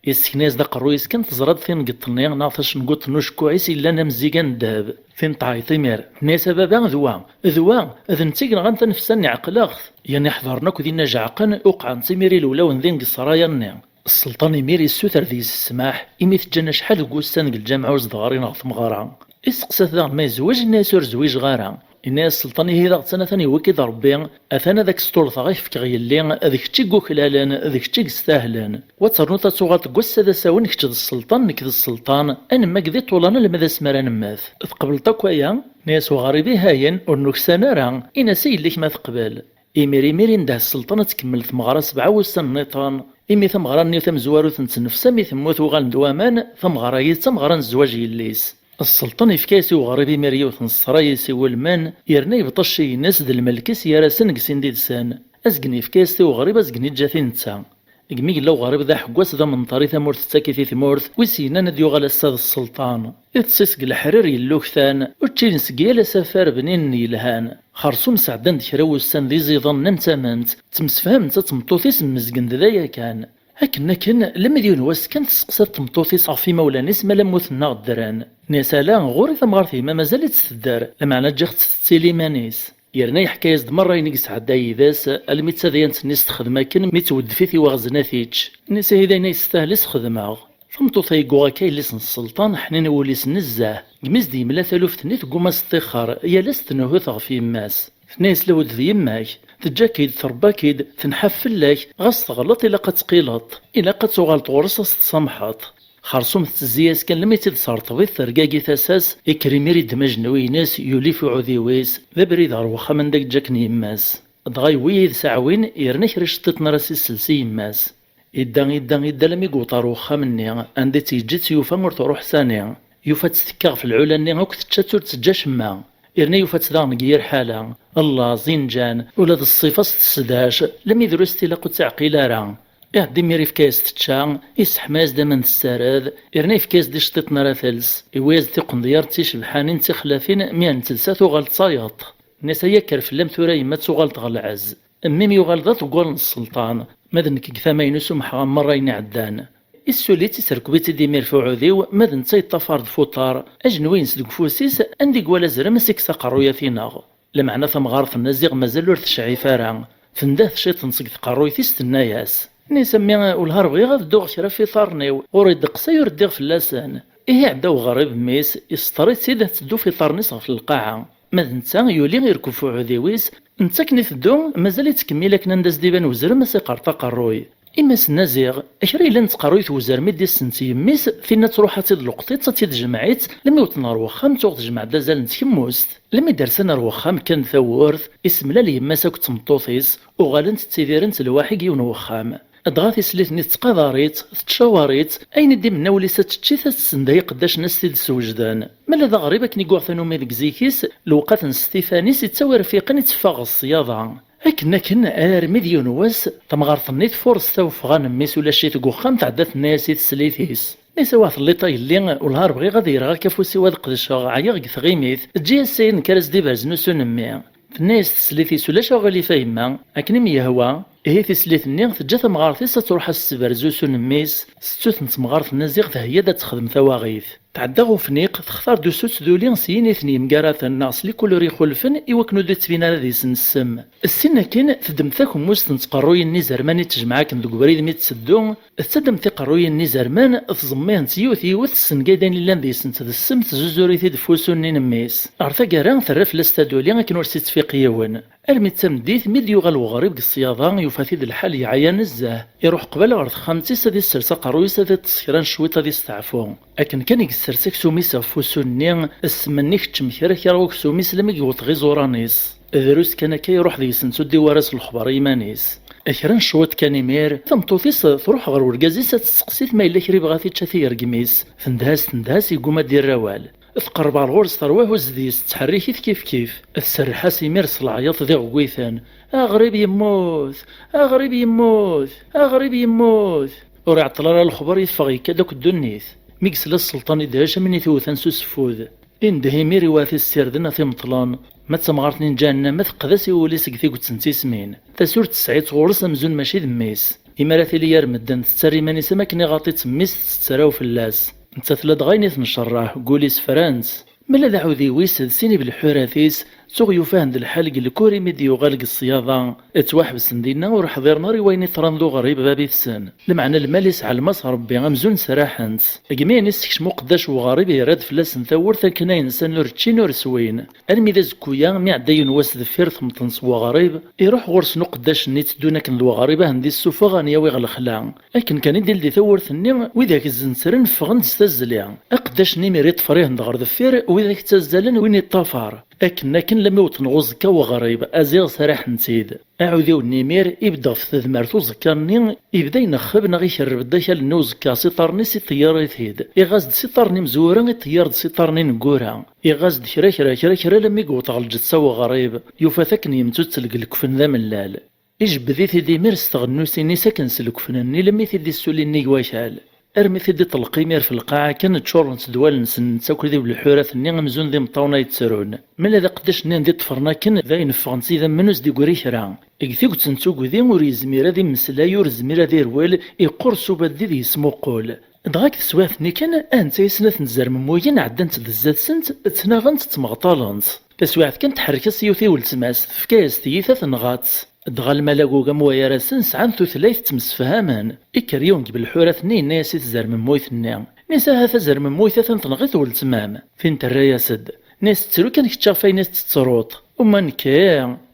Yessekna-yas-d aqerruy-is kan teẓra-d tingeḍt-nni neɣ tacenguḍt n ucekkuɛ-is yellan am zzig-a n ddheb. Tin tɛeyyeḍ imir. Tenna-yas a baba d wa, d wa, d netta i yenɣan tanefsa-nni ɛeqleɣ-t. Yerna ḥedṛen akk dinna jeɛqen, uqɛen-tt imir ilewlawen din deg ssṛaya-nni. Sselṭan imir yessuter deg-s ssmaḥ, imi t-ǧǧan acḥal deg wussan deg lǧameɛ ur s-d-ɣrin ɣer tmeɣra. Isteqsa-t daɣen ma yezweǧ, yenna-yas ur zwiǧeɣ ara. Yenna-yas sselṭan ihi d aɣettan atan yewwi-k-id Ṛebbi, atan ad ak-sṭulṭeɣ ad k-fkeɣ yelli, d kečč i yuklalen, d kečč i yestahlen. Wa ternuḍ ad tuɣaleḍ deg wass-a d asawen kečč d sselṭan, nekk d sselṭan, ad nemmag di ṭṭulan alma d asmi ara nemmet. Tqebleḍ akk aya? Yenna-yas uɣrib ihayen, ur nuksan ara, in-as i yelli-k ma teqbel. Imir imir indeh sselṭan ad tkemmel tmeɣra sebɛa wussan nniḍen, imi tameɣra-nni tamezwarut n tnefsa mi temmut uɣalen-d waman, tameɣra-yi d tameɣra n zzwaǧ yelli-s. Sselṭan yefka-yas i uɣrib imir yiwet n ṣṣra-yis iwulmen, yerna yebṭa cci-ines d lmelk-is gar-asen deg sin did-sen. Azgen yefka-yas-t i uɣrib, azgen yeǧǧa-t i netta. Deg mi yella uɣrib d aḥeggas d amenṭar i tamurt tettak-it i tmurt, wi s-yennan ad yuɣal ass-a d sselṭan. Iṭes-is deg leḥrir yelluktan, učči-ines deg yal asafar bninen yelhan. Xersum sɛeddan-d kra wussan d iẓiḍen am tament, ttemsefhament d tmeṭṭut-is mmezgen-d d aya kan. Akken akken, lemmer d yiwen wass kan testeqsa-d tmeṭṭut-is ɣef imawlan-is ma la mmuten neɣ ddren. Nni-as ala, ɣur-i tamɣart yemma mazal-itt tedder, lameɛna ǧǧiɣ-tt tettili iman-is. Yerna yeḥka-yas-d merra ayen i yesɛedda yid-s, almi d tadyant-nni s-texdem akken mi tweddef-it i waɣzen ad t-ičč. Nni-as ihi d ayen ay yestahel i s-xedmeɣ. Tameṭṭut-a yegguɣ akka yelli-s n sselṭan, ḥnin wul-is nezzeh. Deg mi s-d-yemla taluft-nni tegguma s-ṭixxer, yal ass tenhut ɣef yemma-s. Tenna-yas lewd d yemma-k, teǧǧa-k-id, trebba-k-id, tenḥaf fell-ak, ɣas teɣleḍ ilaq ad tqileḍ, ilaq ad tuɣaleḍ ɣur-s ad s-tsamḥeḍ. Xersum tettezzi-yas kan lemmi tt-id-terṭeb-it, tergagi tasa-s, ikker imir iddem ajenwi-ines, yuli f uɛudiw-is, d abrid ɣer wexxam anda i yeǧǧa akken yemma-s. Dɣa yewwi yid-s aɛwin, yerna kra iceṭṭiṭen ara s-issels i yemma-s. Idda, idda, idda almi yewweḍ ɣer wexxam-nni, anda i tt-yeǧǧa tt-yufa ur truḥ sani. Yufa-tt tekka ɣef lɛula-nni akk tečča-tt ur teǧǧa acemma. Yerna yufa-tt daɣen deg yir ḥala. Llaẓ, inǧan, ula d ṣṣifa-s tessedhac, lemmi drus tilaq ur tt-iɛqil ara. Iɛedda imir ifka-yas tečča, isseḥma-yas-d aman tessared, yerna yefka-yas-d iceṭṭiṭen ara tels, iwwi-yas-d tiqendyar d ticebḥanin d tixlafin, mi ara n-telsa tuɣal d tayeḍ. Nni-as ay akker fell-am tura yemma ad tuɣaleḍ ɣer lɛezz. Mmi-m yuɣal d aḍeggal n sselṭan, ma d nekk deg tama-inu sumḥeɣ-am merra ayen iɛeddan. Issuli-tt, isserkeb-itt-id imir f uɛudiw, ma d netta yeṭṭafar-d f uṭar, ajenwi-ines deg ufus-is, anda i iwala azrem ad s-ikkes aqerruy ad t-ineɣ. Lameɛna tamɣart n Aziɣ mazal ur tecɛif ara. Tendeh ciṭ-n seg tqerruyt-is, tenna-yas: Nni-as a mmi, wellah ar bɣiɣ ad dduɣ kra f iṭarren-iw, ɣur-i ddeqs ay ur ddiɣ fell-asen. Ihi iɛedda weɣrib mmi-s, isṭer-itt-id, tetteddu f iṭarren-is ɣef lqaɛa. Ma d netta, yuli irkeb f uɛudiw-is, netta akken iteddu, mazal ittkemmil akken anda s-d-iban uzrem, a s-iqerreṭ aqerruy. Imma s-nna ziɣ, kra yellan tettqerruy twezzer mi d-issent yemmi-s, tinna truḥ ad tt-id-leqṭ-itt, ad tt-id-jemɛitt, lemmi wwḍen ɣer wexxam, tuɣ tejmeɛ-d azal n tkemmust. Lemmi d-rsen ar wexxam, kkan tawwurt, isemlal yemma-s akked tmeṭṭut-is, uɣalent ttidirent lwaḥi deg yiwen wexxam. Dɣa tislit-nni tettqadar-itt, tettcawar-itt, ayen i d-imenna wul-is ad tečč-it, ad tessenday iqeddacen ad s-t-id-swejden. Ma la d aɣrib akken i yuɣ tanumi deg zik-is, lewqat n Stifan-is ittawi rfiqen itteffeɣ ɣer ṣṣyada. Akken akken, armi d yiwen wass, tamɣart-nni tfures taweffɣa n mmi-s ulac-it deg uxxam, tɛedda tenna-yas i teslit-is. Nisa, wa telliḍ a yelli, wellah ar bɣiɣ ad yerɣ ak afus-iw ad qedceɣ, ɛyiɣ deg tɣimit, eǧǧ-iyi ass-a nekk ara s-d-iberzen usu n mmi. Tenna-yas teslit-is ulac aɣilif a yemma, akken i m-yehwa. Ihi tislit-nni teǧǧa tamɣart-is ad truḥ ad s-tesberz usu n mmi-s, tettut n temɣart-nni ziɣ theyya-d ad texdem tawaɣit. Tɛedda ɣef ufniq, textar-d usu d tduli s yiniten yemgaraten neɣ s les couleurs ixulfen i wakken ur d-ittbin ara deg-sen ssem. Ssin akin, teddem takemmust n tqerruyin n izerman i tejmeɛ akken deg ubrid mi tetteddu, tettaddem tiqerruyin n izerman, tẓemmihent yiwet yiwet, tessengayd ayen illan deg-sent d ssem, tezzuzur-it-id f usu-nni n mmi-s. Ɣer taggara, terra fell-as taduli akken ur s-ittfiq yiwen. Armi d tameddit, mi d-yuɣal weɣrib deg ṣṣyada, yufa-t-id lḥal yeɛya nezzeh. Iruḥ qbal ɣer texxamt-is ad issers aqerruy-is ad iṭṭes kra n cwiṭ ad isteɛfu. Akken kan i yessers aksum-is ɣef usu-nni, ssem-nni ikeččem kra kra uksum-is lemmi yewweḍ ɣer iẓuran-is. Drus kan akka iruḥ deg-sent ur d-iwwi ara s lexber i yiman-is. Kra n cwiṭ kan imir, tameṭṭut-is truḥ ɣer urgaz-is ad testeqsi-t ma yella kra ibɣa t-ičča tirgem-is. Tendeh-as, tendeh-as, yegguma ad d-irr awal. Tqerreb ɣer ɣur-s, terwa huzz deg-s, tettḥerrik-it kifkif. Tserreḥ-as imir s leɛyaḍ d iɣewwiten: "Aɣrib yemmut! Aɣrib yemmut! Aɣrib yemmut!" Ur iɛeṭṭel ara lexber, yeffeɣ yekka-d akk ddunit. Mi yesla sselṭan idhec am win i t-iwtan s useffud. Indeh imir i wat issirden ad t-imeṭlen. Ma d tamɣart-nni n ǧahennama teqqed-as i wul-is deg tiget n tismin. Tasurt tesɛa-tt ɣur-s amzun mačči d mmi-s. Imi ara tili ar medden tettarra iman-is am akken iɣaṭ-itt mmi-s, tetttraw fell-as. Nettat ladɣa ayen i tncerreḥ, deg wul-is fran-tt. Ma la d aɛudiw-is d sin ibelḥurat-is, tuɣ yufa-hen-d lḥal deg lkur imi d-yuɣal deg ṣṣyada. Ttwaḥebsen dinna, ur ḥḍiren ara i wayen iṭran d uɣrib bab-itsen. Lameɛna lmal isɛa lmas Ṛebbi, amzun sraḥen-tt. Deg mi ayen issekcem uqeddac n weɣrib, yerra-d fell-asen tawwurt akken ayen nsan ur ččin ur swin. Armi d azekku-ya, mi iɛedda yiwen wass deffir temṭent n weɣrib, iruḥ ɣur-sen uqeddac-nni itteddun akken d weɣrib, ad ten-d-issufeɣ, ad ten-yawi ɣer lexla. Akken kan i d-ildi tawwurt-nni, widak zzenzren ffɣen-d s tazzli. Aqeddac-nni imir iṭṭfer-ihen-d ɣer deffir, widak ttazzalen, win iṭṭafar. Akken akken lammi wwḍen ɣer uẓekka n weɣrib, a ziɣ sraḥen-tt-id. Aɛudiw-nni imir ibedd ɣef tedmert uẓekka-nni, ibda inexxeb neɣ ikerreb-d akal-nni uẓekka s iṭarren-is, iṭeyyer-it-id. Iɣaz-d s iṭarren imezwura, iṭeyyer-d s iṭarren ineggura. Iɣaz-d kra kra kra kra lammi yewweḍ ɣer lǧetta n weɣrib, yufa-t akken yemtuttel deg lekfen d amellal. Ijebbed-it-id imir s tɣennusin-is akken s lekfen-nni lemmi t-id-issuli nnig wakal. Armi t-id-iṭelleq imir f lqaɛa kan, ččurent-d wallen-nsen netta akked ibelḥurat-nni amzun d imeṭṭawen ay ttrun. Ma la d aqeddac-nni anda iṭṭfren akken, d ayen ffɣen s idammen ur s-d-iggri kra. Deg tiget n tugdi ur yezmir ad immeslay, ur yezmir ad irwel, iqqur s ubaddi d yesmuqul. Dɣa deg teswiɛt-nni kan, ahenta i snat n tzermemmuyin ɛeddant-d zdat-sent, ttnaɣent, ttmeɣṭalent. Taswiɛt kan tḥerrek-as yiwet i weltma-s, tefka-yas tiyita, tenɣa-tt. Dɣa lmal agugam wayar-asen sɛan tutlayt ttemsefhamen. Ikker yiwen deg belḥurat-nni yenna-yas i tzermemmuyt-nni: "Nisa, ha tazermemmuyt atan tenɣa-t weltma-m." Tin terra-yas-d: "Nisa, ttru kan kečč ɣef wayen i tettruḍ. Uma nekki,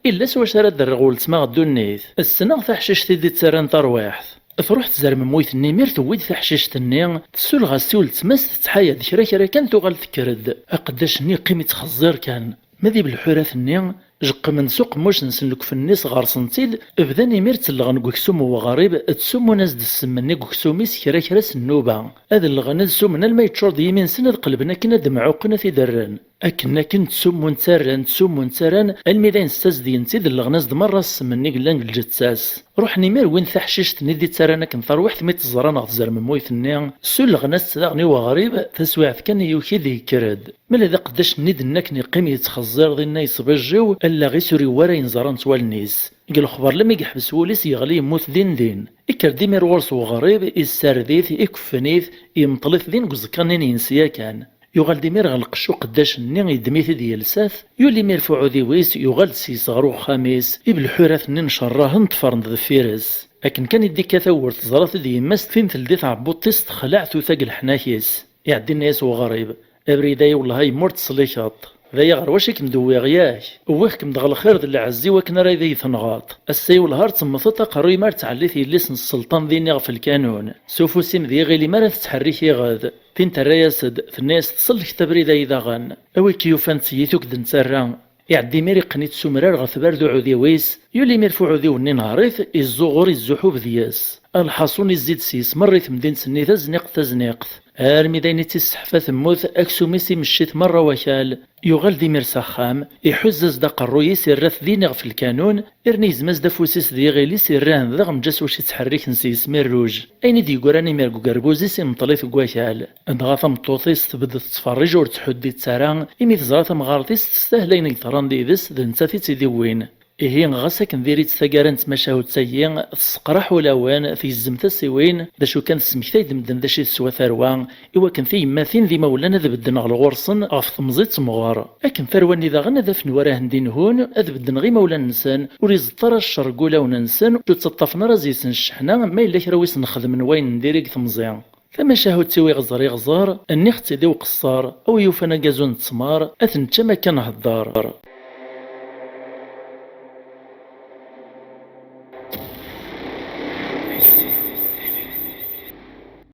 illa s wacu ara d-rreɣ weltma ɣer ddunit. Ssneɣ taḥcict i d-ittarran tarwiḥt." Truḥ tzermemmuyt-nni imir tewwi-d taḥcict-nni, tessulɣ-as i weltma-s, tettḥaya-d kra kra kan tuɣal tekker-d. Aqeddac-nni yeqqim ittxeẓẓir kan. Ma d ibelḥurat-nni, jeqqmen s uqemmuc-nsen lekfen-nni, sɣersen-tt-id, bdan imir ttellɣen deg uksum n weɣrib, ttsumun-as-d ssem-nni deg uksum-is kra kra s nnuba. Ad lleɣen, ad sumen alma yeččur-d yimi-nsen, ad qelben akken ad d-mɛuqqen, ad t-id-rren. Akken akken ttsumun ttarran, ttsumun ttarran, almi d ayen ssazedyen-tt-id, lleɣen-as-d merra ssem-nni yellan deg lǧetta-s. Ruḥen imir wwin taḥcict-nni d-ittarran akken tarwiḥt mi tt-ẓran ɣer tzermemmuyt-nni, ssulɣen-as-tt daɣen i weɣrib, taswiɛt kan yuki-d yekker-d. Ma la d aqeddac-nni d-nna akken yeqqim yettxeẓẓir dinna yesbijjiw, allaɣ-is ur yewwi ara ayen ẓrant wallen-is. Deg lexber lammi yeḥbes wul-is yeɣli yemmut din din. Ikker-d imir ɣur-s weɣrib, issared-it, ikeffen-it, yemṭel-it din deg uẓekka-nni n yinsi yakan. Yuɣal-d imir ɣer lqecc uqeddac-nni, yeddem-it-id yelsa-t, yuli imir f uɛudiw-is, yuɣal-d s-yes ɣer uxxam-is, ibelḥurat-nni ncerrahen ṭṭfaren-d deffir-s. Akken kan i d-ikka tawwurt teẓra-t-id yemma-s, tin teldi tɛebbuḍt-is texleɛ tuta deg leḥnak-is. Iɛeddi inna-yas weɣrib: "Abrid-a i wellah a yemma ur t-teslikeḍ. D aya ɣer wacu i kem-d-wwiɣ, yak? Wwiɣ-kem-d ɣer lxir d lɛezz i wakken ara d iyi-tenɣeḍ. Ass-a i wellah ar temmteḍ aqerruy-im ar ttɛellit yelli-s n sselṭan din iɣef lkanun. S ufus-im d iɣil-im ara tettḥerrik iɣed." Tin terra-yas-d, tenna-yas: "Tselkeḍ abrid-ayi daɣen. A wi k-yufan d tiyita ur k-d-nettarra." Iɛedda imir iqqen-itt s umrar ɣef tbar d uɛudiw-is, yuli imir f uɛudiw-nni, inehher-it, izzuɣur, izzuḥub deg-s. Lḥaṣun, izzi-d s-yes merra i temdint-nni tazniqt tazniqt, armi d ayen i tt-isseḥfa temmut, aksum-is imecci-t merra wakal. Yuɣal-d imir s axxam, iḥuz-as-d aqerruy-is, irra-t din iɣef lkanun, irna igzem-as-d afus-is d yiɣil-is, irra-hen daɣ mǧas wacu ittḥerriken s-yes mi rruj. Ayen i d-yeggran imir deg ugerbuz-is imeṭṭel-it deg wakal. Dɣa tameṭṭut-is tbedd tettferrij ur ttḥuddit ara, imi teẓra tamɣart-is testahel ayen i yeḍran did-s, d nettat i tt-id-iwwin. Ihi, ɣas akken diri-tt taggara n tmacahut-agi, tesseqraḥ ulawen, tgezzem tasiwin, d acu kan tesmektay-d medden d acu i teswa tarwa, i wakken tiyemmatin d imawlan ad bedden ɣer ɣur-sen ɣef temẓi d temɣer. Akken tarwa-nni daɣen ad afen war ahen d-inhun, ad bedden ɣ imawlan-nsen, ur iẓeṭṭ ara ccer deg wulawen-nsen, ur ttaṭṭafen ara zzi-sen cceḥna ma yella kra wi sen-xedmen wayen n diri deg temẓi. Tamacahut-iw iɣẓer iɣẓer, nniɣ-tt-id i uqeṣṣer, a wi yufan agazu n ttmer, ad t-nečč am akka nhedder.